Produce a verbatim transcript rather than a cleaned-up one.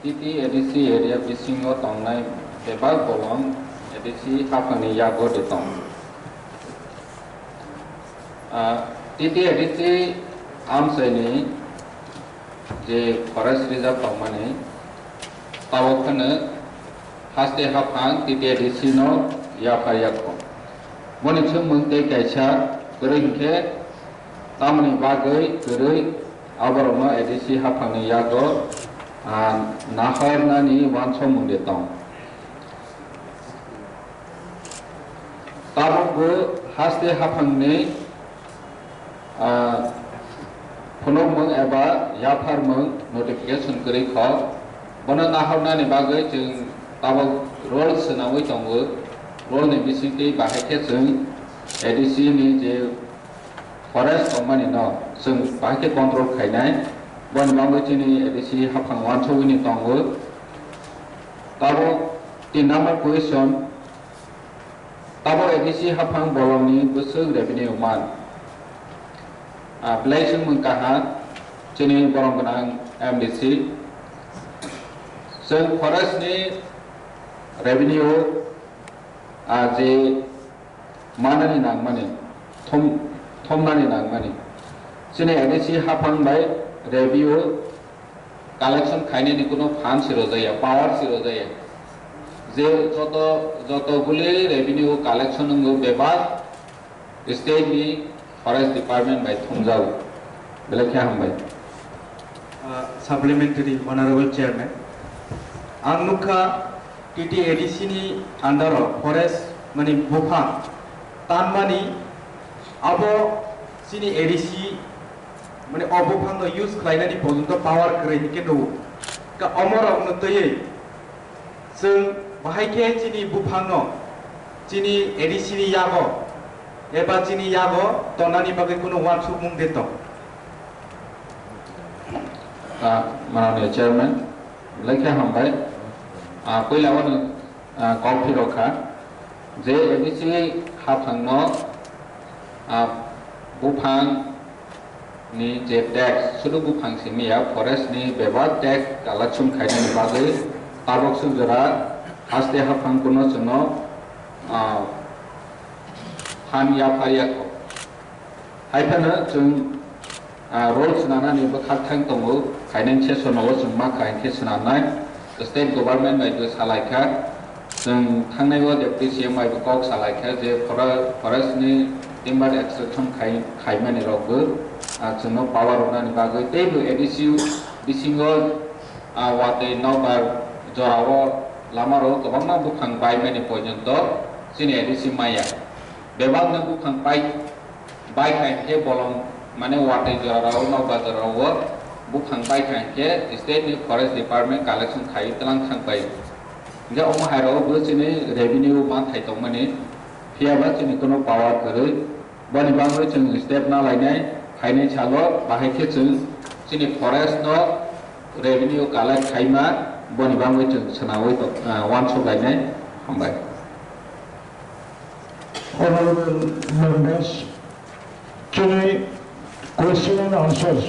T T A D C area bisingo tongnai bebak bolong A D C haphangni yago de tong. Ah, T T A D C amchaini je forest reserve tongmani, tabok phano haste haphang T T A D C no yaphar yakho. Boni chwngmung tei kaisa kwrwi hinkhe tamoni bagwi kwrwi aborokno A D C haphangni yago, ah, nahornani uansukmung de tong. Tabukbo haste haphangni, ah, phunukmung eba yapharmung notification kwrwi kho. Bono nahornani bagwi chwng tabuk rule swnawi tongo. Rule ni bisingtwi bahai khe chwng A D C ni je forest tongmani no chwng bahai khe control khainai. Boni bagwi chini A D C haphang uansugwini tongo. Tabuk tin number question, tabuk A D C haphang bolongni bwswk revenue man? Ah, belai chwngmung kaha chini borom gwnang M D C. Chwng forest ni revenue, ah, je manani nangmani, thum-, thumnani nangmani. Chini A D C haphang bai revenue collection khainani kuno fund si rwjaya, power si rwjaya. Je joto, joto guli revenue collection wngwi bebak state ni forest department bai thumjago. Belai khe hambai. Uh, supplementary, Honorable Chairman. Ang nukha T T A D C ni under o forest mani buphang tanmani abo chini A D C mani o buphang no use khlainani porjonto power kwrwi hinkhe nugo. Ka omorok no twiwi chwng bahai khe chini buphang no chini A D C ni yago eba chini yago tonani bagwi kunu uansukmung de tong. Ah, mananiya chairman, lekha hambai. Ah, puila wano, ah, kok phirok kha je A D C haphangno, ah, buphang ni je tax, sudu buphang simi ya, forest ni bebak tax collection khainani bagwi tabok suk jora haste haphang kuno chwngno, ah, phan yaphar yakho. Hai phano chwng, ah, role swnamnani bwkhak thang tongo, finance session o chwng ma kha hinkhe swnamnai. State government bai bo salai kha, chwng thangnai o deputy C M bai bo kok salai kha je fora-, forest ni timber extraction khai, khaimani rok bo, ah, chwngno power rwnani bagwi tei bo A D C bisingo, ah, watwi nokbar jorao lama rok kwbangma buphang baimani porjonto chini A D C maya. Bebakno buphang pai, bai kha hinkhe bolong, mane, watwi jorarao, nokbar jorarao buphang bai kha hinkhe state ni forest department collection khai tlang thang pai. Hinkhe omo hai rok bo chini revenue manthai tongmani, phiya ba chini kuno power kwrwi. Boni bagwi chwng step na lainai, phainai salo bahai khe chwng chini forest no revenue collect khaima, boni bagwi chwng swnawi tong, ah, uansuk lainai. Hambai. Honorable members, chini question and answers